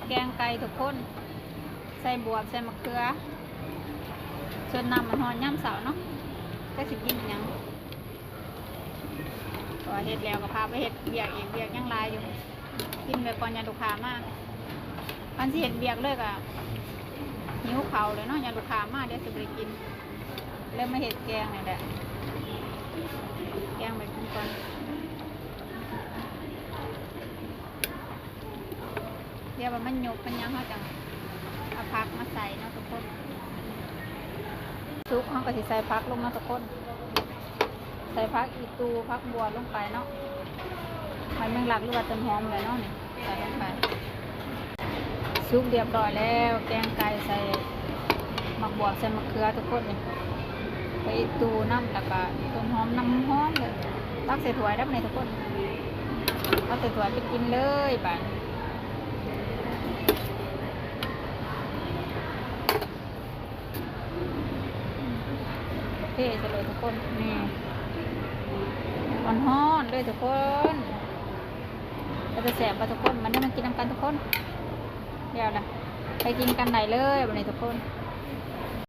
ແກງໄກ່ທຸກຄົນ ໃສ່ບວບ ໃສ່ມະເຂືອ ຊົດນ້ຳຮ້ອນໆ ຍາມເຊົ້າເນາະ ຈັກຊິກິນຫຍັງ. ເພາະວ່າເຮັດແລ້ວກໍພາໄປເຮັດວຽກອີກ ວຽກຍັງຫຼາຍຢູ່ ກິນໄວ້ກ່ອນ ຢ້ານລູກຄ້າມາ. ຄັນຊິເຮັດວຽກເລີຍກໍຫິວເຂົ້າເລີຍເນາະ ຢ້ານລູກຄ້າມາ ດຽວຊິບໍ່ໄດ້ກິນ ເລີຍມາເຮັດແກງນີ້ແຫຼະ ແກງໄວ້ກິນກ່ອນ. ດຽວວ່າມັນຫຍົບມັນຫຍັງ ເຮົາຈັ່ງເອົາຜັກມາໃສ່ເນາະທຸກຄົນ. ສຸກ ເຮົາກໍຊິໃສ່ຜັກລົງເນາະທຸກຄົນ ໃສ່ຜັກອີ່ຕູ່ ຜັກບົວລົງໄປເນາະ ໃບແມງລັກ ຫຼືວ່າຕົ້ນຫອມແຫຼະເນາະນີ້ ໃສ່ລົງໄປ. ສຸກຮຽບຮ້ອຍແລ້ວ ແກງໄກ່ໃສ່ໝາກບວບ ໃສ່ໝາກເຂືອທຸກຄົນນີ້ ໃບອີ່ຕູ່ນຳ ແລ້ວກໍຕົ້ນຫອມນຳ ຫອມໆ ເລີຍ. ຕັກໃສ່ຖ້ວຍແລ້ວບັດນີ້ທຸກຄົນ ຕັກໃສ່ຖ້ວຍໄປກິນເລີຍບາດນີ້. ເທໃສ່ເລີຍທຸກຄົນ ນີ້ ຮ້ອນໆ ເລີຍທຸກຄົນ. ເປັນຕາແຊບບໍ່ທຸກຄົນ? ມາເດີ ມາກິນນຳກັນທຸກຄົນ. ແລ້ວລະ ໄປກິນກັນໄດ້ເລີຍບັດນີ້ທຸກຄົນ.